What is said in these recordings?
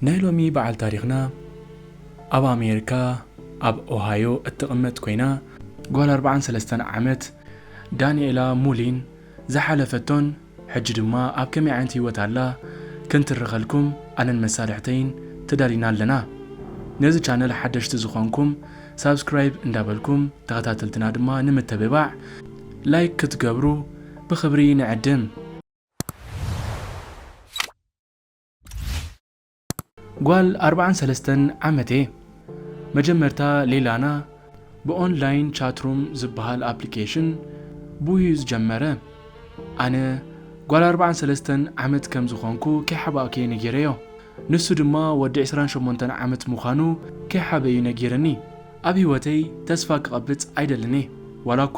ናይ ሎሚ በዓል ታሪኽና ኣብ ኣሜሪካ ኣብ ኦሃዮ እትቕመጥ ኮይና፣ ጓል ኣርባዓን ሰለስተን ዓመት ዳንኤላ ሙሊን ዝሓለፈቶን ሕጂ ድማ ኣብ ከመይ ዓይነት ህይወት ኣላ ክንትርኸልኩም ኣነን መሳርሕተይን ተዳሊና ኣለና። ነዚ ቻነል ሓደሽቲ ዝኾንኩም ሳብስክራይብ እንዳበልኩም፣ ተኸታተልትና ድማ ንምትብባዕ ላይክ ክትገብሩ ብኽብሪ ንዕድም። ጓል ኣርባዓን ሰለስተን ዓመት እየ። መጀመርታ ሌላና ብኦንላይን ቻትሩም ዝበሃል ኣፕሊኬሽን ብኡ እዩ ዝጀመረ። ኣነ ጓል ኣርባዓን ሰለስተን ዓመት ከም ዝኾንኩ ከይሓባእኩ እየ ነጊረዮ። ንሱ ድማ ወዲ ዕስራን ሸሞንተን ዓመት ምዃኑ ከይሓበ እዩ ነጊርኒ። ኣብ ህይወተይ ተስፋ ክቐብጽ ኣይደልን እየ። ዋላ እኳ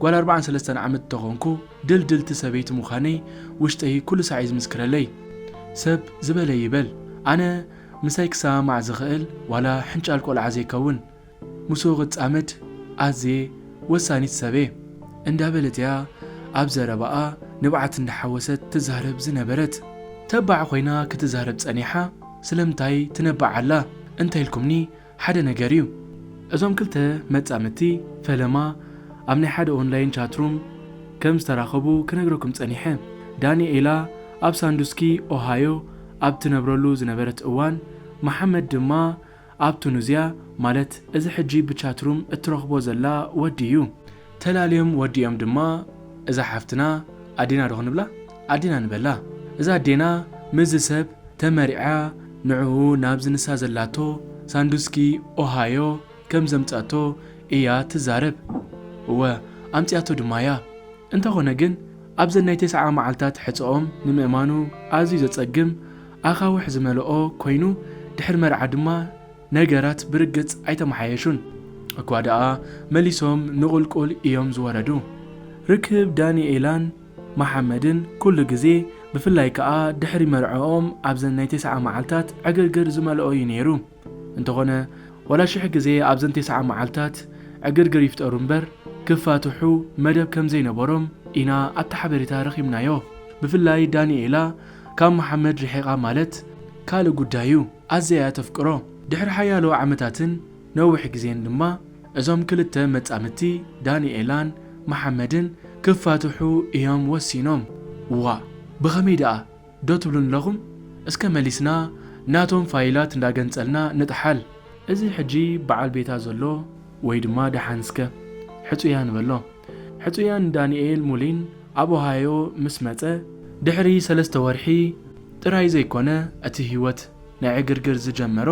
ጓል ኣርባዓን ሰለስተን ዓመት እንተኾንኩ፣ ድልድልቲ ሰበይቲ ምዃነይ ውሽጠይ ኩሉ ሳዕ እዩ ዝምስክረለይ። ሰብ ዝበለ ይበል፣ ኣነ ምሳይ ክሰማማዕ ዝኽእል ዋላ ሕንጫል ቆልዓ ዘይከውን፣ ምስኡ ክጻመድ ኣዝየ ወሳኒት ሰብ እየ። እንዳበለት እያ ኣብ ዘረባኣ ንብዓት እንዳሓወሰት ትዛረብ ዝነበረት። ተባዕ ኮይና ክትዛረብ ጸኒሓ። ስለምንታይ ትነብዕ ኣላ እንተ ኢልኩምኒ፣ ሓደ ነገር እዩ። እዞም ክልተ መጻምድቲ ፈለማ ኣብ ናይ ሓደ ኦንላይን ቻትሩም ከም ዝተራኸቡ ክነግረኩም ጸኒሐ። ዳንኤላ ኣብ ሳንዱስኪ ኦሃዮ ኣብ ትነብረሉ ዝነበረት እዋን፣ መሓመድ ድማ ኣብ ቱኒዝያ፣ ማለት እዚ ሕጂ ብቻትሩም እትረኽቦ ዘላ ወዲ እዩ። ተላልዮም ወዲኦም ድማ፣ እዛ ሓፍትና ኣዴና ዶ ክንብላ? ኣዴና ንበላ። እዛ ኣዴና ምስዚ ሰብ ተመሪዓ፣ ንዕኡ ናብዚ ንሳ ዘላቶ ሳንዱስኪ ኦሃዮ ከም ዘምጻቶ እያ ትዛረብ። እወ፣ ኣምጺኣቶ ድማ እያ። እንተኾነ ግን፣ ኣብዘን ናይ ተስዓ መዓልታት ሕጸኦም ንምእማኑ ኣዝዩ ዘጸግም፣ ኣኻውሕ ዝመልኦ ኮይኑ፣ ድሕሪ መርዓ ድማ ነገራት ብርግጽ ኣይተመሓየሹን። እኳ ደኣ መሊሶም ንቑልቁል እዮም ዝወረዱ። ርክብ ዳንኤላን መሓመድን ኩሉ ግዜ፣ ብፍላይ ከኣ ድሕሪ መርዕኦም ኣብዘን ናይ ተስዓ መዓልታት ዕግርግር ዝመልኦ እዩ ነይሩ። እንተኾነ፣ ዋላ ሽሕ ግዜ ኣብዘን ተስዓ መዓልታት ዕግርግር ይፍጠሩ እምበር፣ ክፋትሑ መደብ ከም ዘይነበሮም ኢና ኣብቲ ሓበሬታ ረኺብናዮ። ብፍላይ ዳንኤላ ካብ መሓመድ ርሒቓ ማለት ካልእ ጉዳይ እዩ። ኣዝያ እያ ተፍቅሮ። ድሕሪ ሓያሎ ዓመታትን ነዊሕ ግዜን ድማ፣ እዞም ክልተ መጻምድቲ ዳንኤላን መሓመድን ክፋትሑ እዮም ወሲኖም። ዋእ፣ ብኸመይ ደኣ ዶ ትብሉኒ ኣለኹም? እስከ መሊስና ናቶም ፋይላት እንዳገንጸልና ንጥሓል። እዚ ሕጂ በዓል ቤታ ዘሎ ወይ ድማ ደሓን እስከ ሕጹያ ንበሎ። ሕጹያ ንዳንኤል ሙሊን ኣብ ኦሃዮ ምስ መጸ፣ ድሕሪ ሰለስተ ወርሒ ጥራይ ዘይኮነ እቲ ህይወት ናይ ዕግርግር ዝጀመሮ፣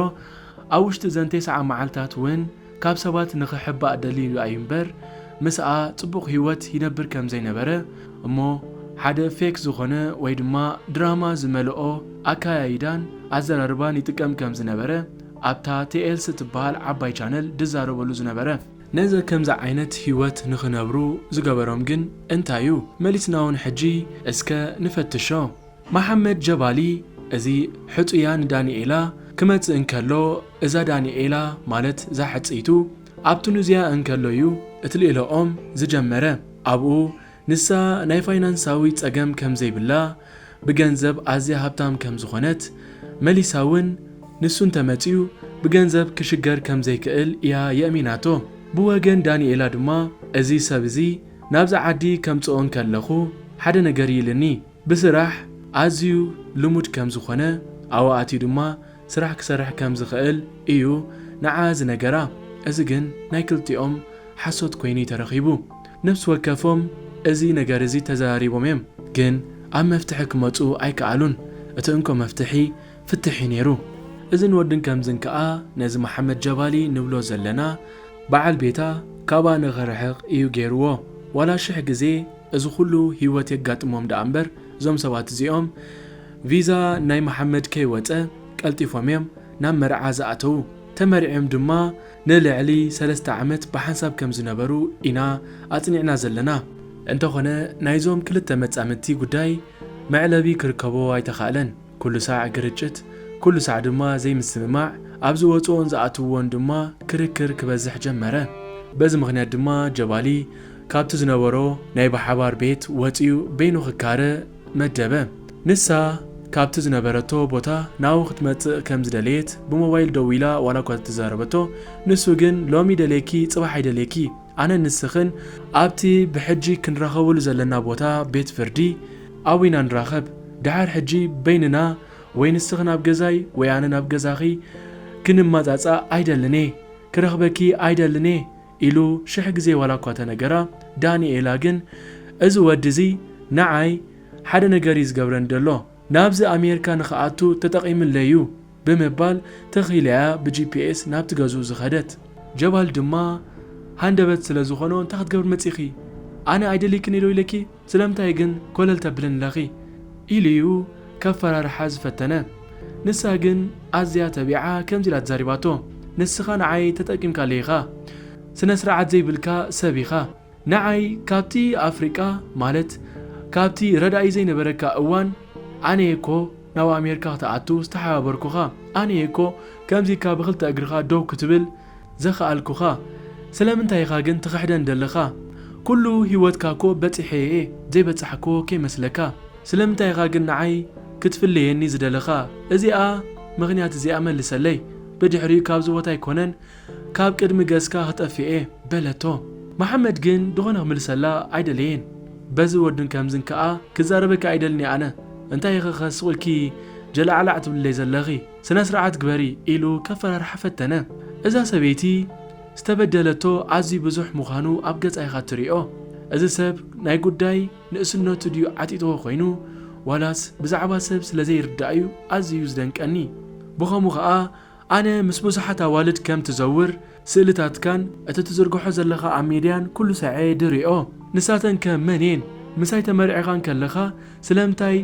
ኣብ ውሽጢ እዘን ተስዓ መዓልታት እውን ካብ ሰባት ንኽሕባእ ደልዩ እዩ እምበር፣ ምስኣ ጽቡቕ ህይወት ይነብር ከም ዘይነበረ፣ እሞ ሓደ ፌክ ዝኾነ ወይ ድማ ድራማ ዝመልኦ ኣካያይዳን ኣዘራርባን ይጥቀም ከም ዝነበረ ኣብታ ቲ ኤል ሲ እትበሃል ዓባይ ቻነል ድዛረበሉ ዝነበረ። ነዚ ከምዚ ዓይነት ህይወት ንኽነብሩ ዝገበሮም ግን እንታይ እዩ? መሊስና እውን ሕጂ እስከ ንፈትሾ። መሓመድ ጀባሊ፣ እዚ ሕጹያ ንዳንኤላ ክመጽእ እንከሎ፣ እዛ ዳንኤላ ማለት እዛ ሕጽይቱ ኣብ ቱኒዝያ እንከሎ እዩ እቲ ልኢለኦም ዝጀመረ። ኣብኡ ንሳ ናይ ፋይናንሳዊ ጸገም ከም ዘይብላ፣ ብገንዘብ ኣዝያ ሃብታም ከም ዝኾነት፣ መሊሳ እውን ንሱ እንተመጺኡ ብገንዘብ ክሽገር ከም ዘይክእል እያ የእሚናቶ። ብወገን ዳንኤላ ድማ፣ እዚ ሰብ እዚ ናብዚ ዓዲ ከምጽኦ እንከለኹ ሓደ ነገር እዩ ኢልኒ። ብስራሕ ኣዝዩ ልሙድ ከም ዝኾነ፣ ኣብኡ ኣትዩ ድማ ስራሕ ክሰርሕ ከም ዝኽእል እዩ ንዓ ዝነገራ። እዚ ግን ናይ ክልቲኦም ሓሶት ኮይኑ እዩ ተረኺቡ። ነፍሲ ወከፎም እዚ ነገር እዚ ተዘራሪቦም እዮም፣ ግን ኣብ መፍትሒ ክመጹ ኣይከኣሉን። እቲ እንኮ መፍትሒ ፍትሕ እዩ ነይሩ። እዝን ወድን ከምዝን ከኣ ነዚ መሓመድ ጀባሊ ንብሎ ዘለና በዓል ቤታ ካብኣ ንኽርሕቕ እዩ ገይርዎ። ዋላ ሽሕ ግዜ እዚ ኩሉ ህይወት የጋጥሞም ደኣ እምበር፣ እዞም ሰባት እዚኦም ቪዛ ናይ መሓመድ ከይወጸ ቀልጢፎም እዮም ናብ መርዓ ዝኣተዉ። ተመሪዕም ድማ ንልዕሊ ሰለስተ ዓመት ብሓንሳብ ከም ዝነበሩ ኢና ኣጽኒዕና ዘለና። እንተኾነ ናይዞም ክልተ መጻምድቲ ጉዳይ መዕለቢ ክርከቦ ኣይተኻእለን። ኩሉ ሳዕ ግርጭት፣ ኩሉ ሳዕ ድማ ዘይምስምማዕ፣ ኣብ ዝወጽኦን ዝኣትውዎን ድማ ክርክር ክበዝሕ ጀመረ። በዚ ምኽንያት ድማ ጀባሊ ካብቲ ዝነበሮ ናይ ብሓባር ቤት ወጺኡ በይኑ ክካረ መደበ። ንሳ ካብቲ ዝነበረቶ ቦታ ናብኡ ክትመጽእ ከም ዝደለየት ብሞባይል ደዊላ ዋላ እኳ ተዛረበቶ፣ ንሱ ግን ሎሚ ደልየኪ ጽባሕ ኣይደልየኪ፣ ኣነ ንስኽን ኣብቲ ብሕጂ ክንራኸበሉ ዘለና ቦታ ቤት ፍርዲ ኣብኡ ኢና ንራኸብ። ደሓር ሕጂ በይንና ወይ ንስኽን ኣብ ገዛይ ወይ ኣነ ናብ ገዛኺ ክንማጻጻእ ኣይደልን እየ፣ ክረኽበኪ ኣይደልን እየ ኢሉ ሽሕ ግዜ ዋላ እኳ ተነገራ፣ ዳንኤላ ግን እዚ ወዲ እዚ ንዓይ ሓደ ነገር እዩ ዝገብረኒ ዘሎ፣ ናብዚ ኣሜሪካ ንኽኣቱ ተጠቒምለይ እዩ ብምባል ተኺላ እያ ብጂፒኤስ ናብቲ ገዝኡ ዝኸደት። ጀባል ድማ ሃንደበት ስለ ዝኾኖ እንታይ ክትገብሪ መጺኺ? ኣነ ኣይደልይክን እየ ዶ ኢለኪ? ስለምንታይ ግን ኮለል ተብልን ኣለኺ? ኢሉ እዩ ከፈራርሓ ዝፈተነ። ንሳ ግን ኣዝያ ተቢዓ ከምዚ ኢላ ተዛሪባቶ፣ ንስኻ ንዓይ ተጠቂምካለይ ኢኻ። ስነ ስርዓት ዘይብልካ ሰብ ኢኻ። ንዓይ ካብቲ ኣፍሪቃ ማለት ካብቲ ረዳኢ ዘይነበረካ እዋን ኣነ እየ እኮ ናብ ኣሜሪካ ክትኣቱ ዝተሓባበርኩኻ። ኣነ እየ እኮ ከምዚ ኢልካ ብኽልተ እግርኻ ደው ክትብል ዘኽኣልኩኻ። ስለምንታይ ኢኻ ግን ትኽሕደን ዘለኻ? ኩሉ ህይወትካ እኮ በጺሐ እየ፣ ዘይበጻሕክዎ ከይመስለካ። ስለምንታይ ኢኻ ግን ንዓይ ክትፍለየኒ ዝደለኻ? እዚኣ ምኽንያት እዚኣ መልሰለይ። ብድሕሪኡ ካብዚ ቦታ ኣይኮነን ካብ ቅድሚ ገጽካ ክጠፍእ እየ በለቶ። መሓመድ ግን ዝኾነ ክምልሰላ ኣይደለየን። በዚ ወድን ከምዝን ከኣ ክዛረበካ ኣይደልን እየ ኣነ። እንታይ ኢኺ ከ ስቕ ኢልኪ ጀላዕላዕ ትብልለይ ዘለኺ? ስነ ስርዓት ግበሪ ኢሉ ከፈራርሓ ፈተነ። እዛ ሰበይቲ ዝተበደለቶ ኣዝዩ ብዙሕ ምዃኑ ኣብ ገጻ ኢኻ ትሪኦ። እዚ ሰብ ናይ ጉዳይ ንእስነቱ ድዩ ዓጢጥዎ ኮይኑ ዋላስ ብዛዕባ ሰብ ስለ ዘይርዳእ እዩ ኣዝዩ ዝደንቀኒ። ብኸምኡ ኸኣ ኣነ ምስ ብዙሓት ኣዋልድ ከም ትዘውር፣ ስእልታትካን እቲ ትዝርግሖ ዘለኻ ኣብ ሜድያን ኩሉ ሳዕ እየ ድሪኦ። ንሳተን ከ መን እየን? ምሳይ ተመርዒኻ እንከለኻ ስለምንታይ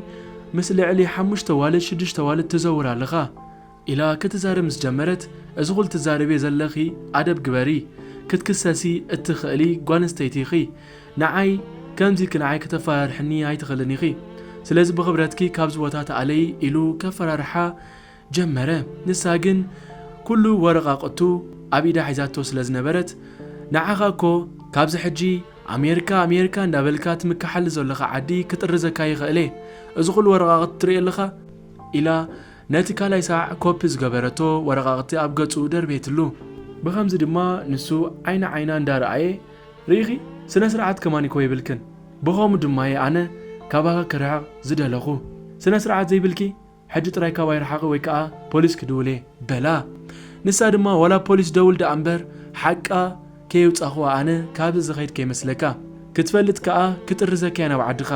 ምስ ልዕሊ ሓሙሽተ ኣዋልድ ሽዱሽተ ኣዋልድ ትዘውር ኣለኻ? ኢላ ክትዛረብ ምስ ጀመረት፣ እዚ ኩሉ ትዛረብዮ ዘለኺ ኣደብ ግበሪ፣ ክትክሰሲ እትኽእሊ ጓል ኣንስተይቲ ኢኺ። ንዓይ ከምዚ ኢልኪ ንዓይ ከተፈራርሕኒ ኣይትኽእልን ኢኺ። ስለዚ ብኽብረትኪ ካብዚ ቦታ ተኣለዪ ኢሉ ከፈራርሓ ጀመረ። ንሳ ግን ኩሉ ወረቓቕቱ ኣብ ኢዳ ሒዛቶ ስለ ዝነበረት፣ ንዓኻ እኮ ካብዚ ሕጂ ኣሜሪካ ኣሜሪካ እንዳበልካ ትምክሓሉ ዘለኻ ዓዲ ክጥርዘካ ይኽእል እየ። እዚ ኩሉ ወረቓቕቲ ትርእዮ ኣለኻ? ኢላ ነቲ ካልኣይ ሳዕ ኮፒ ዝገበረቶ ወረቓቕቲ ኣብ ገጹ ደርብየትሉ። ብኸምዚ ድማ ንሱ ዓይኒ ዓይና እንዳረኣየ፣ ርኢኺ? ስነ ስርዓት ከማን እኮ የብልክን። ብኸምኡ ድማ እየ ኣነ ካባኻ ክርሕቕ ዝደለኹ። ስነ ስርዓት ዘይብልኪ? ሕጂ ጥራይ ካባይ ርሓቒ ወይ ከኣ ፖሊስ ክድውል እየ በላ። ንሳ ድማ ዋላ ፖሊስ ደውል ደኣ እምበር ሓቃ ከየውጻኹዋ ኣነ ካብዚ ዝኸይድ ከይመስለካ። ክትፈልጥ ከኣ ክጥርዘካ እየ ናብ ዓድኻ።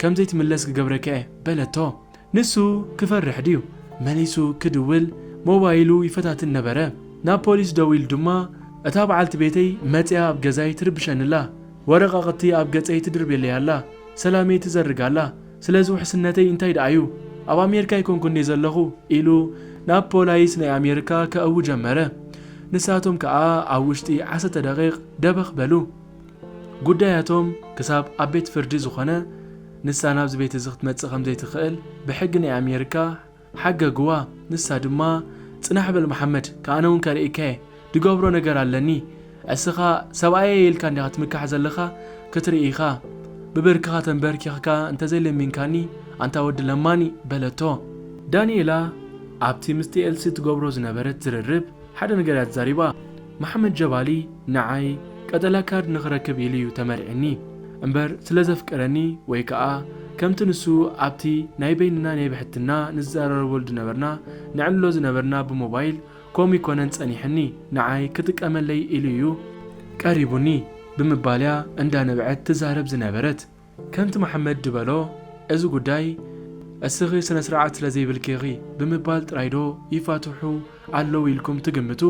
ከም ዘይትምለስ ክገብረካ እየ በለቶ። ንሱ ክፈርሕ ድዩ? መሊሱ ክድውል ሞባይሉ ይፈታትን ነበረ። ናብ ፖሊስ ደዊሉ ድማ እታ በዓልቲ ቤተይ መጺኣ ኣብ ገዛይ ትርብሸኒ ኣላ። ወረቓቕቲ ኣብ ገጸይ ትድርብየለይ ኣላ። ሰላመይ ትዘርግ ኣላ። ስለዚ ውሕስነተይ እንታይ ደኣ እዩ? ኣብ ኣሜሪካ ኣይኮንኩን ድየ ዘለኹ? ኢሉ ናብ ፖላይስ ናይ ኣሜሪካ ከእዊ ጀመረ። ንሳቶም ከኣ ኣብ ውሽጢ ዓሰርተ ደቂቕ ደበኽ በሉ። ጉዳያቶም ክሳብ ኣብ ቤት ፍርዲ ዝኾነ፣ ንሳ ናብዚ ቤት እዚ ክትመጽእ ከም ዘይትኽእል ብሕጊ ናይ ኣሜሪካ ሓገግዋ። ንሳ ድማ፣ ጽናሕ በል መሓመድ፣ ከኣነ እውን ከርእየካ እየ። ድገብሮ ነገር ኣለኒ። እስኻ ሰብኣየይ ኢልካ እንዲኻ ትምካሕ ዘለኻ ክትርኢ ኢኻ። ብብርክኻ ተንበርኪኽካ እንተዘይለሚንካኒ፣ ኣንታ ወዲ ለማኒ፣ በለቶ። ዳንኤላ ኣብቲ ምስቲ ኤልሲ ትገብሮ ዝነበረት ዝርርብ ሓደ ነገር እያ ተዛሪባ። መሓመድ ጀባሊ ንዓይ ቀጠልያ ካርድ ንኽረክብ ኢሉ እዩ ተመርዒኒ እምበር ስለ ዘፍቅረኒ ወይ ከኣ ከምቲ ንሱ ኣብቲ ናይ በይንና ናይ ብሕትና ንዘራረበሉ ዝነበርና፣ ነዕልሎ ዝነበርና ብሞባይል ከምኡ ኣይኮነን ጸኒሕኒ፣ ንዓይ ክጥቀመለይ ኢሉ እዩ ቀሪቡኒ ብምባል እያ እንዳነብዐት ትዛረብ ዝነበረት። ከምቲ መሓመድ ዝበሎ፣ እዚ ጉዳይ እስኺ ስነ ስርዓት ስለ ዘይብልኪ ኢኺ ብምባል ጥራይ ዶ ይፋትሑ ኣለዉ ኢልኩም ትግምቱ?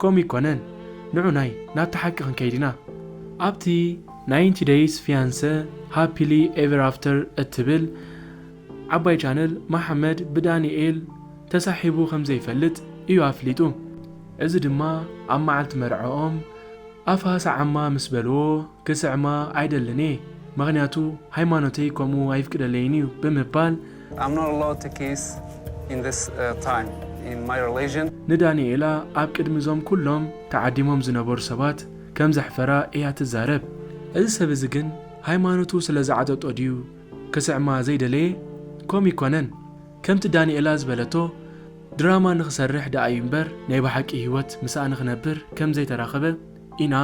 ከምኡ ኣይኮነን። ንዑናይ ናብቲ ሓቂ ክንከይድ ኢና። ኣብቲ ናይንቲ ደይስ ፊያንሰ ሃፒሊ ኤቨር ኣፍተር እትብል ዓባይ ቻነል መሓመድ ብዳንኤል ተሳሒቡ ከም ዘይፈልጥ እዩ ኣፍሊጡ። እዚ ድማ ኣብ መዓልቲ መርዓኦም ኣፋ ሰዓማ ምስ በልዎ ክስዕማ ኣይደልን እየ፣ ምኽንያቱ ሃይማኖተይ ከምኡ ኣይፍቅደለይን እዩ ብምባል I'm not allowed to kiss in this uh, time in my religion. ንዳንኤላ ኣብ ቅድሚ እዞም ኩሎም ተዓዲሞም ዝነበሩ ሰባት ከም ዘሕፈራ እያ ትዛረብ። እዚ ሰብ እዚ ግን ሃይማኖቱ ስለ ዝዓጠጦ ድዩ ክስዕማ ዘይደለየ? ከምኡ ኣይኮነን። ከምቲ ዳንኤላ ዝበለቶ፣ ድራማ ንኽሰርሕ ደኣ እዩ እምበር፣ ናይ ብሓቂ ህይወት ምስኣ ንኽነብር ከም ዘይተራኸበ ኢና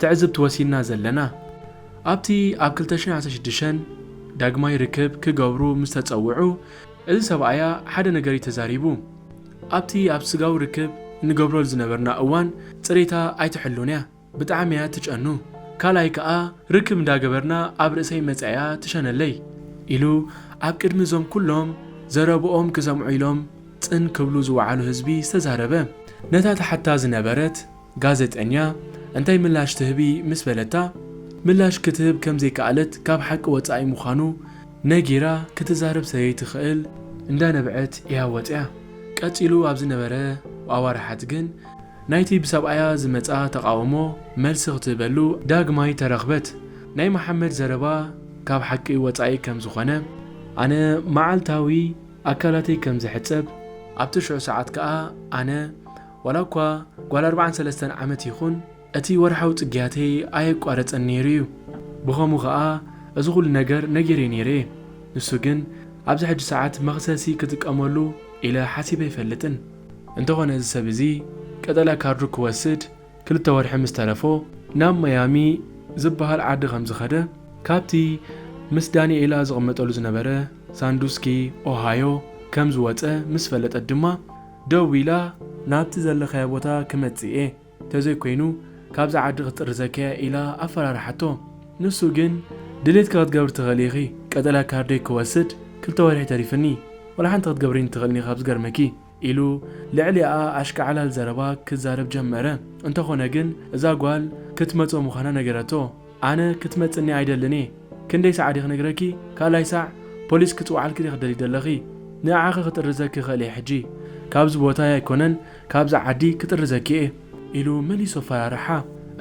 ትዕዝብቲ ወሲድና ዘለና። ኣብቲ ኣብ ክልተ ሽሕን ዓሰርተ ሽዱሽተን ዳግማይ ርክብ ክገብሩ ምስ ተጸውዑ፣ እዚ ሰብኣያ ሓደ ነገር እዩ ተዛሪቡ። ኣብቲ ኣብ ስጋዊ ርክብ እንገብረሉ ዝነበርና እዋን ጽሬታ ኣይትሕሉን እያ። ብጣዕሚ እያ ትጨኑ። ካልኣይ ከኣ ርክብ እንዳገበርና ኣብ ርእሰይ መጻ እያ ትሸነለይ ኢሉ ኣብ ቅድሚ እዞም ኩሎም ዘረብኦም ክሰምዑ ኢሎም ጽን ክብሉ ዝወዓሉ ህዝቢ ዝተዛረበ። ነታ ተሓታ ዝነበረት ጋዜጠኛ እንታይ ምላሽ ትህቢ ምስ በለታ፣ ምላሽ ክትህብ ከም ዘይከኣለት ካብ ሓቂ ወጻኢ ምዃኑ ነጊራ ክትዛረብ ሰበይትኽእል እንዳነበዐት እያ ወጽያ። ቀጺሉ ኣብ ዝነበረ ኣዋርሓት ግን ናይቲ ብሰብኣያ ዝመጻ ተቓውሞ መልሲ ክትህበሉ ዳግማይ ተረኽበት። ናይ መሓመድ ዘረባ ካብ ሓቂ ወጻኢ ከም ዝኾነ፣ ኣነ መዓልታዊ ኣካላተይ ከም ዝሕጸብ፣ ኣብቲ ሽዑ ሰዓት ከኣ ኣነ ዋላ እኳ ጓል ኣርባዓን ሰለስተን ዓመት ይኹን፣ እቲ ወርሓዊ ጽግያተይ ኣየቋረጸን ነይሩ እዩ። ብኸምኡ ኸኣ እዚ ኹሉ ነገር ነጊረዮ ነይረ እየ። ንሱ ግን ኣብዚ ሕጂ ሰዓት መኽሰሲ ክጥቀመሉ ኢለ ሓሲበ ኣይፈልጥን። እንተኾነ እዚ ሰብ እዚ ቀጠልያ ካርዱ ክወስድ ክልተ ወርሒ ምስ ተረፎ ናብ ማያሚ ዝበሃል ዓዲ ከም ዝኸደ፣ ካብቲ ምስ ዳንኤላ ዝቕመጠሉ ዝነበረ ሳንዱስኪ ኦሃዮ ከም ዝወጸ ምስ ፈለጠት ድማ፣ ደዊላ ናብቲ ዘለኻዮ ቦታ ክመጽእ እየ፣ ተዘይኮይኑ ካብዛ ዓዲ ክጥርዘካ እየ ኢላ ኣፈራርሓቶ። ንሱ ግን፣ ድሌትኪ ክትገብሪ ትኽእሊ ኢኺ፣ ቀጠልያ ካርደይ ክወስድ ክልተ ወርሒ ተሪፍኒ፣ ዋላ ሓንቲ ክትገብርኒ ትኽእልኒ ኢኺ ካብ ዝገርመኪ ኢሉ ልዕሊኣ ኣሽካዕላል ዘረባ ክዛረብ ጀመረ። እንተኾነ ግን እዛ ጓል ክትመጾ ምዃና ነገረቶ። ኣነ ክትመጽኒ ኣይደልን እየ። ክንደይ ሳዕ ድየ ክነግረኪ? ካልኣይ ሳዕ ፖሊስ ክጽውዓልኪ ድየ ክትደልዪ ዘለኺ? ንዓኺ ክጥርዘኪ ይኽእል እየ ሕጂ። ካብዚ ቦታ ኣይኮነን ካብዚ ዓዲ ክጥርዘኪ እየ ኢሉ መሊሱ ኣፈራርሓ።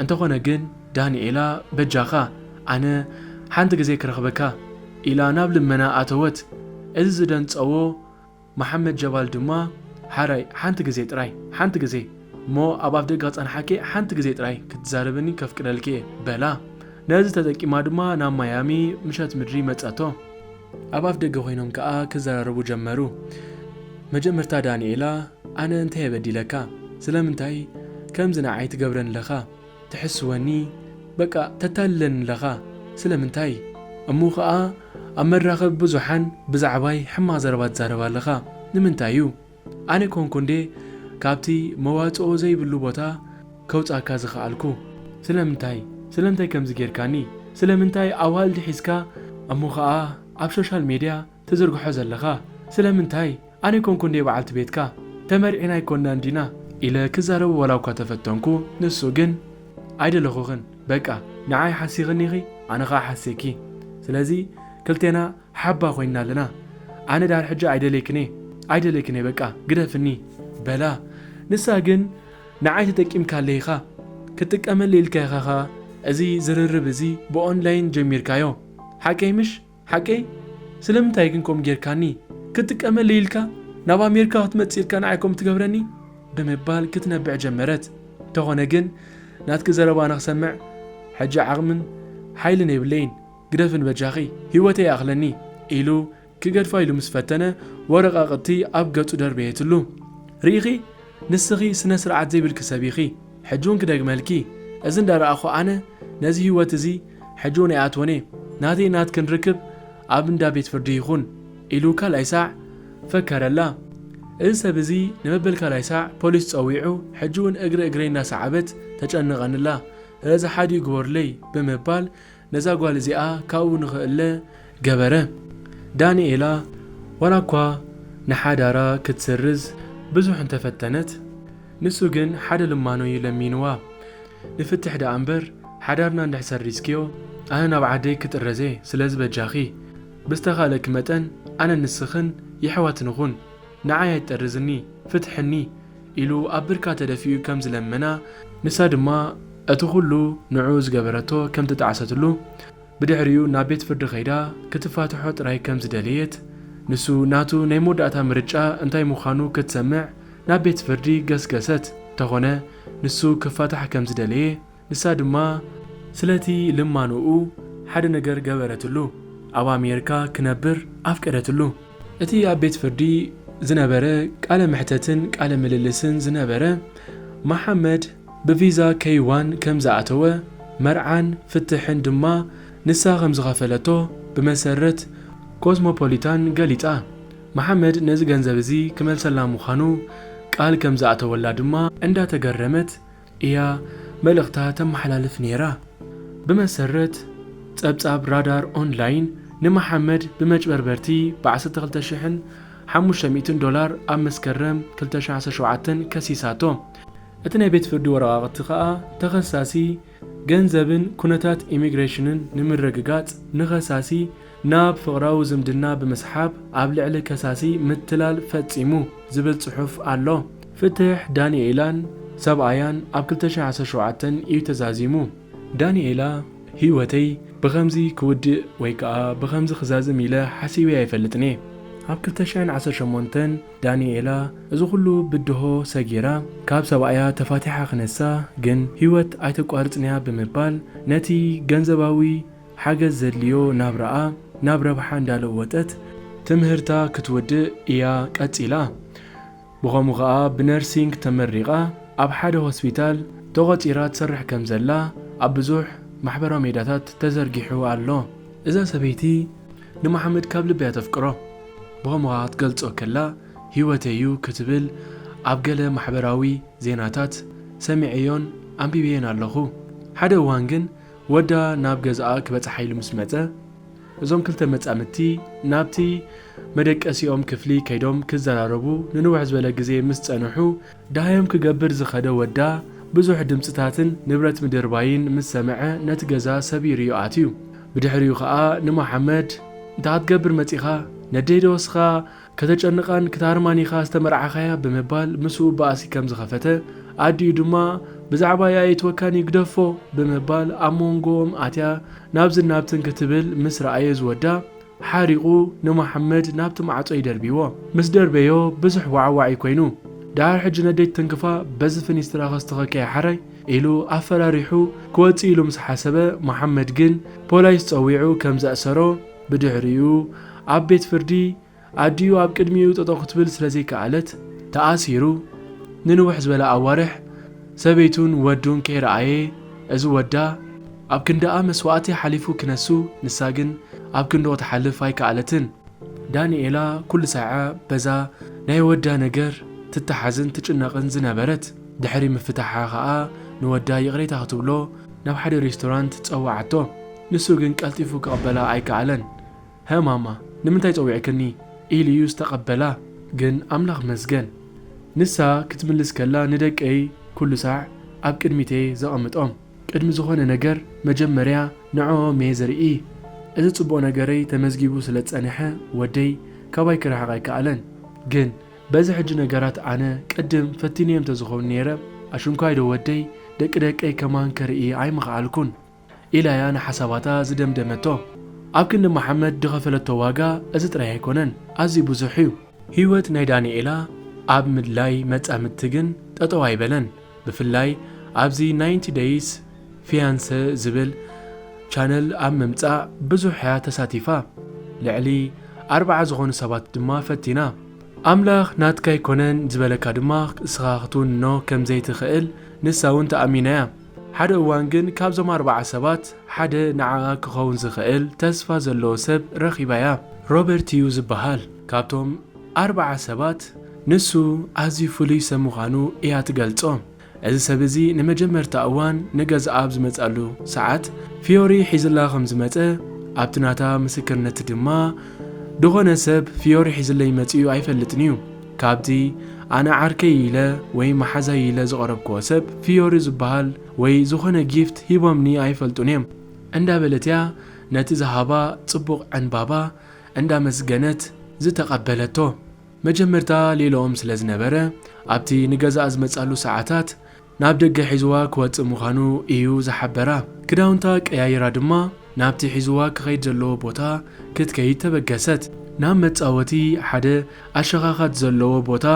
እንተኾነ ግን ዳንኤላ በጃኻ ኣነ ሓንቲ ግዜ ክረኽበካ ኢላ ናብ ልመና ኣተወት። እዚ ዝደንጸዎ መሓመድ ጀባል ድማ፣ ሓራይ ሓንቲ ግዜ ጥራይ፣ ሓንቲ ግዜ፣ እሞ ኣብ ኣፍደገ ክጸንሓኪ ሓንቲ ግዜ ጥራይ ክትዛረብኒ ከፍቅደልኪ እየ በላ። ነዚ ተጠቂማ ድማ ናብ ማያሚ ምሸት ምድሪ መጸቶ። ኣብ ኣፍደገ ኮይኖም ከኣ ክዘራረቡ ጀመሩ። መጀመርታ ዳንኤላ፣ ኣነ እንታይ እየ በዲለካ? ስለምንታይ ከምዚ ንዓይ ትገብረኒ ኣለኻ? ትሕስወኒ፣ በቃ ተታልለኒ ኣለኻ። ስለምንታይ? እሞ ኸኣ ኣብ መራኸቢ ብዙሓን ብዛዕባይ ሕማቕ ዘረባ ትዛረብ ኣለኻ። ንምንታይ እዩ? ኣነ ኮንኩ እንዴ ካብቲ መዋጽኦ ዘይብሉ ቦታ ከውጻካ ዝኸኣልኩ? ስለምንታይ? ስለምንታይ ከምዚ ጌርካኒ? ስለምንታይ ኣዋልድ ሒዝካ እሞ ኸኣ ኣብ ሶሻል ሜድያ ትዝርግሖ ዘለኻ? ስለምንታይ? ኣነ ኮንኩ እንዴ በዓልቲ ቤትካ? ተመርዒና ኣይኮንናን ዲና? ኢለ ክዛረቦ ዋላ እኳ ተፈተንኩ፣ ንሱ ግን ኣይደለኹኽን፣ በቃ ንዓይ ሓሲኽኒ ኢኺ፣ ኣነ ኸኣ ሓስየኪ። ስለዚ ክልቴና ሓባ ኮይንና ኣለና። ኣነ ድሓር ሕጂ ኣይደልየክን እየ፣ ኣይደልየክን እየ፣ በቃ ግደፍኒ በላ። ንሳ ግን ንዓይ ተጠቂምካለይ ኢኻ፣ ክትጥቀመለይ ኢልካ ኢኻ ኸኣ እዚ ዝርርብ እዚ ብኦንላይን ጀሚርካዮ። ሓቀይ ምሽ? ሓቀይ? ስለምንታይ ግን ከምኡ ጌርካኒ? ክትጥቀመለይ ኢልካ ናብ ኣሜሪካ ክትመጽእ ኢልካ ንዓይ ከምኡ ትገብረኒ? ብምባል ክትነብዕ ጀመረት። እንተኾነ ግን ናትኪ ዘረባ ንኽሰምዕ ሕጂ ዓቕምን ሓይልን የብለይን። ግደፍን በጃኺ፣ ህይወተይ ይኣኽለኒ ኢሉ ክገድፋ ኢሉ ምስ ፈተነ፣ ወረቓቕቲ ኣብ ገጹ ደርበየትሉ። ርኢኺ? ንስኺ ስነ ስርዓት ዘይብልኪ ሰብ ኢኺ። ሕጂ እውን ክደግመልኪ፣ እዚ እንዳረኣኹ ኣነ ነዚ ህይወት እዚ ሕጂ እውን ኣይኣትዎን እየ። ናተይ ናትክን ርክብ ኣብ እንዳ ቤት ፍርዲ ይኹን ኢሉ ካልኣይ ሳዕ ፈከረላ። እዚ ሰብ እዚ ንመበል ካልኣይ ሳዕ ፖሊስ ጸዊዑ፣ ሕጂ እውን እግሪ እግረይ እናሰዓበት ተጨንቐንላ። ስለዚ ሓዲኡ ግበሩለይ ብምባል ነዛ ጓል እዚኣ ካብኡ ንኽእለ ገበረ። ዳንኤላ ዋላ እኳ ንሓዳራ ክትስርዝ ብዙሕ እንተፈተነት፣ ንሱ ግን ሓደ ልማኖ እዩ ለሚንዋ። ንፍትሕ ደኣ እምበር፣ ሓዳርና እንድሕር ሰሪዝክዮ፣ ኣነ ናብ ዓደይ ክጥረዝ እየ። ስለዚ በጃኺ፣ ብዝተኻእለኪ መጠን ኣነን ንስኽን የሕዋት ንኹን። ንዓይ ኣይትጠርዝኒ፣ ፍትሕኒ ኢሉ ኣብ ብርካ ተደፊኡ ከም ዝለመና፣ ንሳ ድማ እቲ ኩሉ ንዕኡ ዝገበረቶ ከም ዝጠዓሰትሉ፣ ብድሕሪኡ ናብ ቤት ፍርዲ ከይዳ ክትፋትሖ ጥራይ ከም ዝደለየት፣ ንሱ ናቱ ናይ መወዳእታ ምርጫ እንታይ ምዃኑ ክትሰምዕ ናብ ቤት ፍርዲ ገስገሰት። እንተኾነ ንሱ ክፋታሕ ከም ዝደለየ፣ ንሳ ድማ ስለቲ ልማኖኡ ሓደ ነገር ገበረትሉ፣ ኣብ ኣሜሪካ ክነብር ኣፍቀደትሉ። እቲ ኣብ ቤት ፍርዲ ዝነበረ ቃለ መሕተትን ቃለ ምልልስን ዝነበረ፣ መሓመድ ብቪዛ ኬይ ዋን ከም ዝኣተወ፣ መርዓን ፍትሕን ድማ ንሳ ከም ዝኸፈለቶ ብመሰረት ኮስሞፖሊታን ገሊጻ። መሓመድ ነዚ ገንዘብ እዚ ክመልሰላ ምዃኑ ቃል ከም ዝኣተወላ ድማ እንዳተገረመት እያ መልእኽታ ተመሓላልፍ ነይራ። ብመሰረት ጸብጻብ ራዳር ኦንላይን፣ ንመሓመድ ብመጭበርበርቲ ብ15,500 ዶላር ኣብ መስከረም ክልተ ሺሕ ዓሰርተ ሸውዓተ ከሲሳቶ። እቲ ናይ ቤት ፍርዲ ወረቓቕቲ ከኣ ተኸሳሲ ገንዘብን ኩነታት ኢሚግሬሽንን ንምርግጋጽ ንኸሳሲ ናብ ፍቕራዊ ዝምድና ብምስሓብ ኣብ ልዕሊ ከሳሲ ምትላል ፈጺሙ ዝብል ጽሑፍ ኣሎ። ፍትሕ ዳንኤላን ሰብኣያን ኣብ ክልተ ሺሕ ዓሰርተ ሸውዓተ እዩ ተዛዚሙ። ዳንኤላ፣ ህይወተይ ብኸምዚ ክውድእ ወይ ከኣ ብኸምዚ ክዛዝም ኢለ ሓሲበ ኣይፈልጥን እየ። ኣብ ክልተ ሽሕን ዓሰርተ ሸሞንተን ዳንኤላ እዚ ኩሉ ብድሆ ሰጊራ ካብ ሰብኣያ ተፋቲሓ ክነሳ፣ ግን ህይወት ኣይተቋርጽንያ ብምባል ነቲ ገንዘባዊ ሓገዝ ዘድልዮ ናብራኣ ናብ ረብሓ እንዳለወጠት ትምህርታ ክትውድእ እያ ቀጺላ። ብኸምኡ ኸኣ ብነርሲንግ ተመሪቓ ኣብ ሓደ ሆስፒታል ተቖጺራ ትሰርሕ ከም ዘላ ኣብ ብዙሕ ማሕበራዊ ሜዳታት ተዘርጊሑ ኣሎ። እዛ ሰበይቲ ንመሓመድ ካብ ልቢ እያ ተፍቅሮ። ብኸምኡ ኸኣ ክትገልጾ ከላ፣ ህይወተይ እዩ ክትብል ኣብ ገለ ማሕበራዊ ዜናታት ሰሚዐዮን ኣንቢበዮን ኣለኹ። ሓደ እዋን ግን ወዳ ናብ ገዛኣ ክበጽሓ ኢሉ ምስ መጸ፣ እዞም ክልተ መጻምድቲ ናብቲ መደቀሲኦም ክፍሊ ከይዶም ክዘራረቡ ንንውሕ ዝበለ ግዜ ምስ ጸንሑ፣ ደሃዮም ክገብር ዝኸደ ወዳ ብዙሕ ድምጽታትን ንብረት ምድርባይን ምስ ሰምዐ ነቲ ገዛ ሰቢሩ'ዩ ኣትዩ። ብድሕሪኡ ኸኣ ንመሓመድ፣ "እንታይ ክትገብር መጺኻ? ነደይ ዶ ወስኻ ከተጨንቓን ክትሃርማን ኢኻ ዝተመርዓኻያ?" ብምባል ምስኡ ባእሲ ከም ዝኸፈተ፣ ኣዲኡ ድማ፣ "ብዛዕባ የእትወካን ይግደፎ!" ብምባል ኣብ መንጎኦም ኣትያ ናብዝን ናብትን ክትብል ምስ ረኣየ ዝወዳ፣ ሓሪቑ ንመሓመድ ናብቲ ማዕጾ ይደርብይዎ። ምስ ደርበዮ ብዙሕ ዋዕዋዒ ኮይኑ፣ "ደሓር ሕጂ ነደይ ትንክፋ፣ በዚ ፍኒስትራ ከስትኸኪ እየ ሓራይ?" ኢሉ ኣፈራሪሑ ክወጽእ ኢሉ ምስ ሓሰበ፣ መሓመድ ግን ፖላይስ ጸዊዑ ከም ዘእሰሮ፣ ብድሕሪኡ ኣብ ቤት ፍርዲ ኣዲኡ ኣብ ቅድሚኡ ጠጠው ክትብል ስለ ዘይከኣለት፣ ተኣሲሩ ንንውሕ ዝበለ ኣዋርሕ ሰበይቱን ወዱን ከይረኣየ፣ እዚ ወዳ ኣብ ክንዳኣ መስዋእቲ ሓሊፉ ክነሱ፣ ንሳ ግን ኣብ ክንድኡ ክትሓልፍ ኣይከኣለትን። ዳንኤላ ኩሉ ሳዕ በዛ ናይ ወዳ ነገር ትተሓዝን ትጭነቕን ዝነበረት። ድሕሪ ምፍታሓ ኸኣ ንወዳ ይቕሬታ ክትብሎ ናብ ሓደ ሬስቶራንት ጸወዓቶ። ንሱ ግን ቀልጢፉ ክቕበላ ኣይከኣለን። "ሀ ማማ፣ ንምንታይ ጸዊዕክኒ?" ኢሉ እዩ ዝተቐበላ። ግን ኣምላኽ መስገን፣ ንሳ ክትምልስ ከላ ንደቀይ ኩሉ ሳዕ ኣብ ቅድሚተይ ዘቐምጦም። ቅድሚ ዝኾነ ነገር መጀመርያ ንዕኦም እየ ዘርኢ። እዚ ጽቡቕ ነገረይ ተመዝጊቡ ስለ ዝጸንሐ ወደይ ካባይ ክርሕቕ ኣይከኣለን። ግን በዚ ሕጂ ነገራት ኣነ ቅድም ፈቲነዮም ተዝኸውን ነይረ፣ ኣሽንኳይ ዶ ወደይ ደቂ ደቀይ ከማን ከርኢ ኣይምኸኣልኩን። ኢላያ ንሓሳባታ ዝደምደመቶ። ኣብ ክንዲ መሓመድ ዝኸፈለቶ ዋጋ እዚ ጥራይ ኣይኮነን፣ ኣዝዩ ብዙሕ እዩ። ህይወት ናይ ዳንኤላ ኣብ ምድላይ መጻምድቲ ግን ጠጠው ኣይበለን። ብፍላይ ኣብዚ ናይንቲ ደይስ ፊያንሰ ዝብል ቻነል ኣብ ምምጻእ ብዙሕ እያ ተሳቲፋ። ልዕሊ ኣርብዓ ዝኾኑ ሰባት ድማ ፈቲና። ኣምላኽ ናትካ ኣይኮነን ዝበለካ ድማ እስኻ ክትውንኖ ከም ዘይትኽእል ንሳ እውን ተኣሚና እያ። ሓደ እዋን ግን ካብዞም ኣርብዓ ሰባት ሓደ ንዓኣ ክኸውን ዝኽእል ተስፋ ዘለዎ ሰብ ረኺባ እያ። ሮበርት እዩ ዝበሃል። ካብቶም ኣርብዓ ሰባት ንሱ ኣዝዩ ፍሉይ ሰብ ምዃኑ እያ ትገልጾ። እዚ ሰብ እዚ ንመጀመርታ እዋን ንገዛኣ ኣብ ዝመጽኣሉ ሰዓት፣ ፊዮሪ ሒዝላ ከም ዝመጸ፣ ኣብቲ ናታ ምስክርነት ድማ፣ ዝኾነ ሰብ ፊዮሪ ሒዝለይ መጺኡ ኣይፈልጥን እዩ። ካብቲ ኣነ ዓርከይ ኢለ ወይ መሓዛይ ኢለ ዝቐረብክዎ ሰብ ፊዮሪ ዝበሃል ወይ ዝኾነ ጊፍት ሂቦምኒ ኣይፈልጡን እዮም፣ እንዳበለት እያ ነቲ ዝሃባ ጽቡቕ ዕንባባ እንዳመስገነት ዝተቐበለቶ። መጀመርታ ሌላኦም ስለ ዝነበረ፣ ኣብቲ ንገዛኣ ዝመጻሉ ሰዓታት ናብ ደገ ሒዝዋ ክወጽእ ምዃኑ እዩ ዝሓበራ። ክዳውንታ ቀያይራ ድማ ናብቲ ሒዝዋ ክኸይድ ዘለዎ ቦታ ክትከይድ ተበገሰት። ናብ መጻወቲ ሓደ ኣሸኻኻት ዘለዎ ቦታ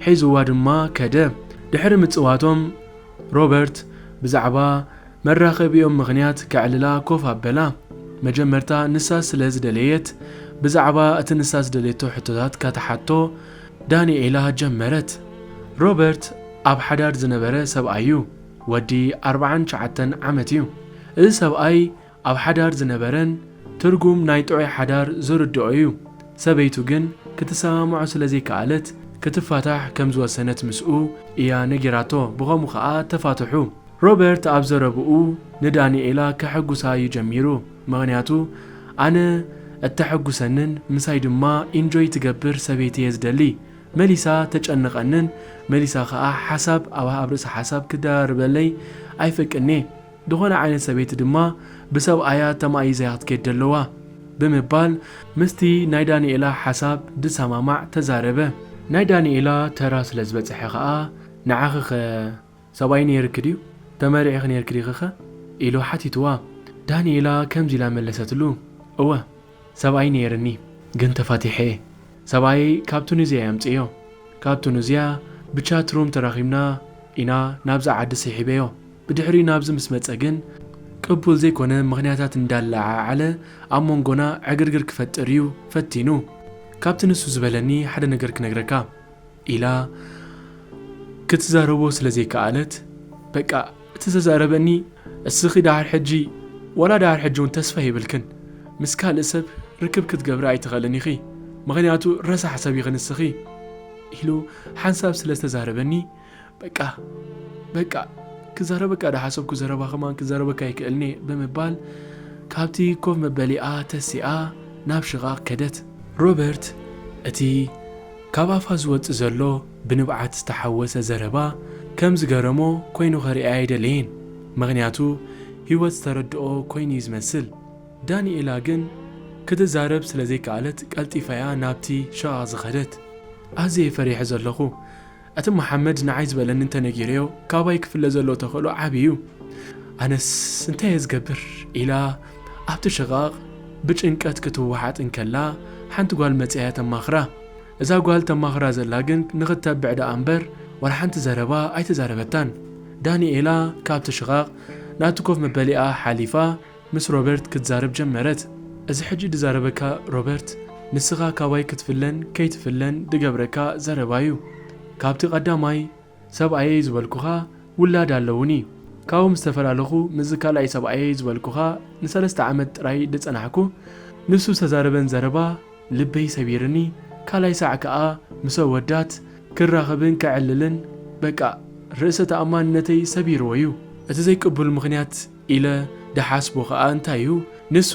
ሒዝዋ ድማ ከደ። ድሕሪ ምጽዋቶም፣ ሮበርት ብዛዕባ መራኸቢኦም ምኽንያት ከዕልላ ኮፍ ኣበላ። መጀመርታ ንሳ ስለ ዝደለየት፣ ብዛዕባ እቲ ንሳ ዝደልየቶ ሕቶታት ከተሓቶ ዳንኤላ ጀመረት። ሮበርት ኣብ ሓዳር ዝነበረ ሰብኣይ እዩ። ወዲ ኣርባዓን ትሽዓተን ዓመት እዩ። እዚ ሰብኣይ ኣብ ሓዳር ዝነበረን ትርጉም ናይ ጥዑይ ሓዳር ዝርድኦ እዩ። ሰበይቱ ግን ክትሰማምዖ ስለ ዘይከኣለት ክትፋታሕ ከም ዝወሰነት ምስኡ እያ ነጊራቶ። ብኸምኡ ኸኣ ተፋትሑ። ሮበርት ኣብ ዘረብኡ ንዳንኤላ ከሐጉሳ እዩ ጀሚሩ። ምኽንያቱ ኣነ እተሐጉሰንን ምሳይ ድማ ኢንጆይ ትገብር ሰበይቲ እየ ዝደሊ። መሊሳ ተጨንቐንን መሊሳ ኸኣ ሓሳብ ኣብ ኣብ ርእሲ ሓሳብ ክደራርበለይ ኣይፈቅድን እየ። ዝኾነ ዓይነት ሰበይቲ ድማ ብሰብኣያ ተማኢዛ እያ ክትከይድ ዘለዋ ብምባል ምስቲ ናይ ዳንኤላ ሓሳብ ዝሰማማዕ ተዛረበ። ናይ ዳንኤላ ተራ ስለ ዝበጽሐ ኸኣ ንዓኺኸ ሰብኣይ ነይርኪ ድዩ? ተመሪዕኺ ነይርኪ ዲኺኸ? ኢሉ ሓቲትዋ። ዳንኤላ ከምዚ ኢላ መለሰትሉ፣ እወ፣ ሰብኣይ ነይርኒ፣ ግን ተፋቲሐ እየ። ሰብኣየይ ካብ ቱኒዝያ እየ ኣምፅእዮ። ካብ ቱኒዝያ ብቻት ሩም ተራኺብና ኢና ናብዛ ዓዲ ስሒበዮ። ብድሕሪኡ ናብዚ ምስ መፀ ግን ቅቡል ዘይኮነ ምኽንያታት እንዳለዓዓለ ኣብ መንጎና ዕግርግር ክፈጥር እዩ ፈቲኑ። ካብቲ ንሱ ዝበለኒ ሓደ ነገር ክነግረካ። ኢላ ክትዛረቦ ስለ ዘይከኣለት፣ በቃ እቲ ዘዛረበኒ እስኺ ደሓር ሕጂ፣ ዋላ ደሓር ሕጂ እውን ተስፋ የብልክን፣ ምስ ካልእ ሰብ ርክብ ክትገብሪ ኣይትኽእልን ኢኺ፣ ምኽንያቱ ረሳሕ ሰብ ኢኺ ንስኺ ኢሉ ሓንሳብ ስለ ዝተዛረበኒ፣ በቃ በቃ ክዛረበካ ደሓሰብኩ ዘረባ ከማን ክዛረበካ ኣይክእልን'የ ብምባል ካብቲ ኮፍ መበሊኣ ተሲኣ ናብ ሽቓቕ ከደት። ሮበርት እቲ ካብ ኣፋ ዝወጽእ ዘሎ ብንብዓት ዝተሓወሰ ዘረባ ከም ዝገረሞ ኮይኑ ከርእያ ኣይደለየን፣ ምኽንያቱ ህይወት ዝተረድኦ ኮይኑ እዩ ዝመስል። ዳንኤላ ግን ክትዛረብ ስለ ዘይከኣለት ቀልጢፋ'ያ ናብቲ ሽቓቕ ዝኸደት። ኣዝየ ፈሪሐ ዘለኹ። እቲ መሓመድ ንዓይ ዝበለኒ እንተነጊረዮ ካባይ ክፍለ ዘለዎ ተኽእሎ ዓቢ እዩ። ኣነስ እንታይ እየ ዝገብር? ኢላ ኣብቲ ሽቓቕ ብጭንቀት ክትወሓጥ እንከላ ሓንቲ ጓል መጺኣ እያ ተማኽራ። እዛ ጓል ተማኽራ ዘላ ግን ንኽትተብዕ ደኣ እምበር ዋላ ሓንቲ ዘረባ ኣይተዛረበታን። ዳንኤላ ካብቲ ሽቓቕ ናብቲ ኮፍ መበሊኣ ሓሊፋ ምስ ሮበርት ክትዛረብ ጀመረት። እዚ ሕጂ ዝዛረበካ ሮበርት ንስኻ ካባይ ክትፍለን ከይትፍለን ዝገብረካ ዘረባ እዩ። ካብቲ ቀዳማይ ሰብኣየይ ዝበልኩኻ ውላድ ኣለውኒ። ካብኡ ምስ ተፈላለኹ ምስዚ ካልኣይ ሰብኣየይ ዝበልኩኻ ንሰለስተ ዓመት ጥራይ ዝጸናሕኩ ንሱ ዝተዛረበን ዘረባ ልበይ ሰቢርኒ። ካልኣይ ሳዕ ከኣ ምስ ኣወዳት ክራኸብን ከዕልልን በቃ ርእሰ ተኣማንነተይ ሰቢርዎ እዩ። እቲ ዘይቅቡል ምኽንያት ኢለ ድሓስቦ ከኣ እንታይ እዩ? ንሱ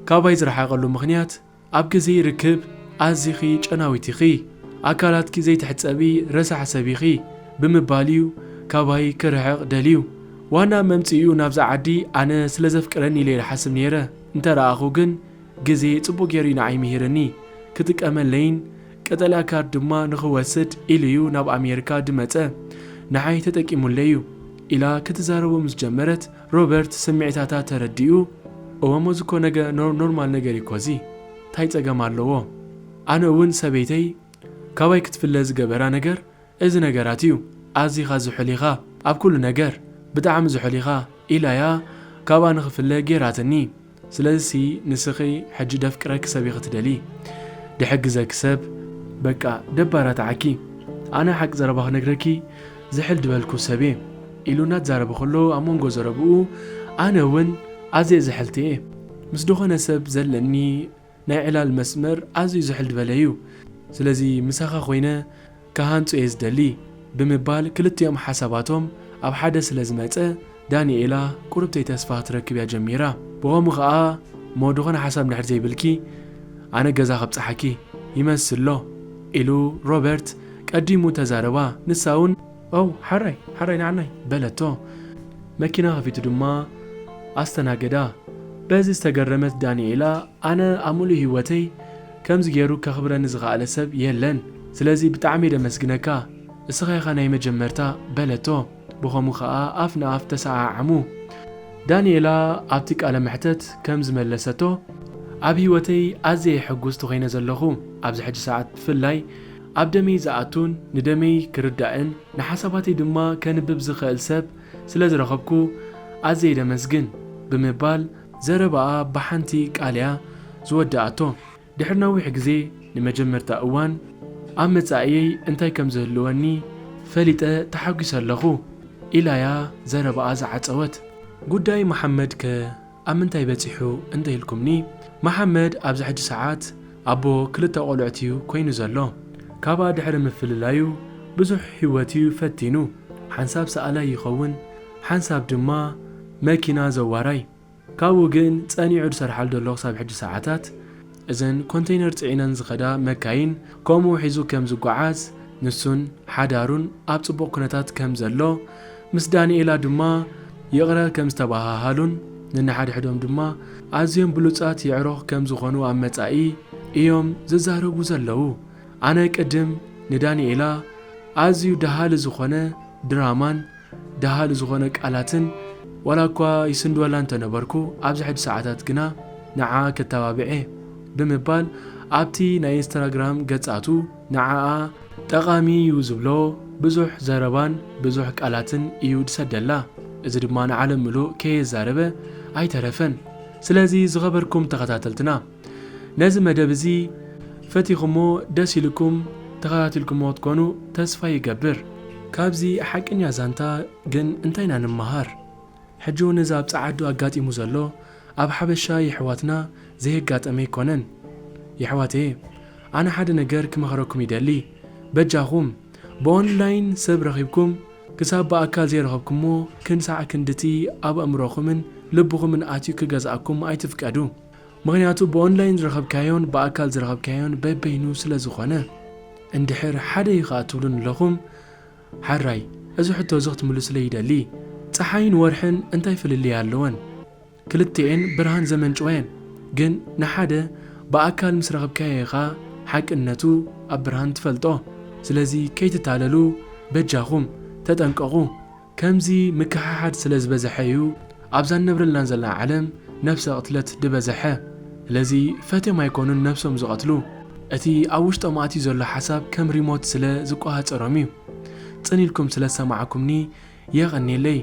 ካባይ ዝረሓቐሉ ምኽንያት ኣብ ግዜ ርክብ ኣዚኺ ጨናዊት ኢኺ፣ ኣካላትኪ ዘይትሕጸቢ ረሳሕ ሰብ ኢኺ ብምባል እዩ ካባይ ክርሕቕ ደልዩ። ዋና መምጽኢኡ ናብዛ ዓዲ ኣነ ስለ ዘፍቅረኒ ኢለ ይሓስብ ነይረ። እንተ ረኣኹ ግን ግዜ ጽቡቕ ገይሩ እዩ ንዓይ ምሂርኒ። ክጥቀመለይን ቀጠልያ ካርድ ድማ ንኽወስድ ኢሉ እዩ ናብ ኣሜሪካ ዝመጸ። ንዓይ ተጠቂሙለይ እዩ ኢላ ክትዛረቦ ምስ ጀመረት ሮበርት ስምዒታታ ተረዲኡ፣ እወ እሞ እዚ እኮ ነገ ኖር-፣ ኖርማል ነገር እዩ እኮ እዚ። እንታይ ጸገም ኣለዎ? ኣነ እውን ሰበይተይ ካባይ ክትፍለ ዝገበራ ነገር እዚ ነገራት እዩ። ኣዚኻ ዝሑል ኢኻ ኣብ ኩሉ ነገር፣ ብጣዕሚ ዝሑል ኢኻ ኢላያ ካብኣ ንኽፍለ ጌራትኒ። ስለዚሲ ንስኺ ሕጂ ደፍቅረኪ ሰብ ኢኺ ትደልዪ። ድሕግዘኪ ሰብ በቃ ደባራ ተዓኪ። ኣነ ሓቂ ዘረባ ክነግረኪ ዝሕል ድበልኩ ሰብ እየ ኢሉ እናተዛረበ ከሎ ኣብ መንጎ ዘረብኡ ኣነ እውን ኣዝየ ዝሕልቲ እየ። ምስ ዝኾነ ሰብ ዘለኒ ናይ ዕላል መስመር ኣዝዩ ዝሕል ዝበለ እዩ። ስለዚ ምሳኻ ኮይነ ክሃንጾ እየ ዝደሊ ብምባል ክልቲኦም ሓሳባቶም ኣብ ሓደ ስለ ዝመጸ ዳንኤላ ቁርብተይ ተስፋ ክትረክብ እያ ጀሚራ። ብኸምኡ ኸኣ እሞ ዝኾነ ሓሳብ እንድሕር ዘይብልኪ ኣነ ገዛ ከብጽሓኪ ይመስል ኣሎ ኢሉ ሮበርት ቀዲሙ ተዛረባ። ንሳ እውን ኦው ሓራይ ሓራይ ንዓናይ በለቶ። መኪና ከፊቱ ድማ ኣስተናገዳ። በዚ ዝተገረመት ዳንኤላ ኣነ ኣብ ምሉእ ህይወተይ ከምዚ ገይሩ ከኽብረኒ ዝኸኣለ ሰብ የለን። ስለዚ ብጣዕሚ እየ ደመስግነካ። እስኻ ኢኻ ናይ መጀመርታ በለቶ። ብኸምኡ ኸኣ ኣፍ ንኣፍ ተሰዓዓሙ። ዳንኤላ ኣብቲ ቃለ መሕተት ከም ዝመለሰቶ ኣብ ህይወተይ ኣዝየ ሕጉስቲ ኮይነ ዘለኹ። ኣብዚ ሕጂ ሰዓት ብፍላይ ኣብ ደመይ ዝኣቱን ንደመይ ክርዳእን ንሓሳባተይ ድማ ከንብብ ዝኽእል ሰብ ስለ ዝረኸብኩ ኣዝየ ደመስግን ብምባል ዘረባኣ ብሓንቲ ቃል እያ ዝወደኣቶ። ድሕሪ ነዊሕ ግዜ ንመጀመርታ እዋን ኣብ መጻኢየይ እንታይ ከም ዝህልወኒ ፈሊጠ ተሓጒሰ ኣለኹ፣ ኢላ'ያ ዘረባኣ ዝዓጸወት። ጉዳይ መሓመድከ ኣብ ምንታይ በጺሑ እንተ ኢልኩምኒ፣ መሓመድ ኣብዚ ሕጂ ሰዓት ኣቦ ክልተ ቆልዑት እዩ ኮይኑ ዘሎ። ካብኣ ድሕሪ ምፍልላዩ ብዙሕ ህይወት እዩ ፈቲኑ። ሓንሳብ ሰኣላይ ይኸውን፣ ሓንሳብ ድማ መኪና ዘዋራይ። ካብኡ ግን ጸኒዑ ዝሰርሓሉ ዘሎ ክሳብ ሕጂ ሰዓታት እዘን ኮንተይነር ጽዒነን ዝኸዳ መካይን ከምኡ ሒዙ ከም ዝጓዓዝ፣ ንሱን ሓዳሩን ኣብ ጽቡቕ ኩነታት ከም ዘሎ፣ ምስ ዳንኤላ ድማ ይቕረ ከም ዝተበሃሃሉን ንንሓድሕዶም ድማ ኣዝዮም ብሉጻት የዕሩኽ ከም ዝኾኑ ኣብ መጻኢ እዮም ዝዛረቡ ዘለዉ። ኣነ ቅድም ንዳንኤላ ኣዝዩ ደሃሊ ዝኾነ ድራማን ደሃሊ ዝኾነ ቃላትን ዋላ እኳ ይስንድወላ እንተነበርኩ፣ ኣብዚ ሕጂ ሰዓታት ግና ንዓ ከተባብዐ ብምባል ኣብቲ ናይ ኢንስታግራም ገጻቱ ንዓኣ ጠቓሚ እዩ ዝብሎ ብዙሕ ዘረባን ብዙሕ ቃላትን እዩ ዝሰደላ። እዚ ድማ ንዓለም ምሉእ ከየዛረበ ኣይተረፈን። ስለዚ ዝኸበርኩም ተኸታተልትና፣ ነዚ መደብ እዚ ፈቲኹሞ ደስ ኢልኩም ተኸታቲልኩሞ ክትኮኑ ተስፋ ይገብር። ካብዚ ሓቀኛ ዛንታ ግን እንታይ ኢና ንመሃር? ሕጂ እውን እዚ ኣብ ጸዓዱ ኣጋጢሙ ዘሎ ኣብ ሓበሻ የሕዋትና ዘየጋጠመ ኣይኮነን። የሕዋተየ፣ ኣነ ሓደ ነገር ክመኽረኩም ይደሊ። በጃኹም ብኦንላይን ሰብ ረኺብኩም ክሳብ ብኣካል ዘይረኸብኩሞ ክንሳዕ ክንድቲ ኣብ ኣእምሮኹምን ልብኹምን ኣትዩ ክገዝኣኩም ኣይትፍቀዱ። ምኽንያቱ ብኦንላይን ዝረኸብካዮን ብኣካል ዝረኸብካዮን በበይኑ ስለ ዝኾነ። እንድሕር ሓደ እዩ ኸኣ ትብሉን ኣለኹም፣ ሓራይ፣ እዚ ሕቶ እዚ ክትምልሱለይ ይደሊ። ጸሓይን ወርሕን እንታይ ፍልልይ ኣለወን? ክልቲኤን ብርሃን ዘመንጭዋ እየን። ግን ንሓደ ብኣካል ምስ ረኸብካዮ ኢኻ ሓቅነቱ ኣብ ብርሃን ትፈልጦ። ስለዚ ከይትታለሉ በጃኹም ተጠንቀቑ። ከምዚ ምክሕሓድ ስለ ዝበዝሐ እዩ ኣብዛ ንነብረላን ዘለና ዓለም ነብሰ ቅትለት ዝበዝሐ። ስለዚ ፈትዮም ኣይኮኑን ነብሶም ዝቐትሉ። እቲ ኣብ ውሽጦም ኣትዩ ዘሎ ሓሳብ ከም ሪሞት ስለ ዝቆጻጸሮም እዩ። ጽን ኢልኩም ስለ ዝሰማዕኩምኒ የቐንየለይ።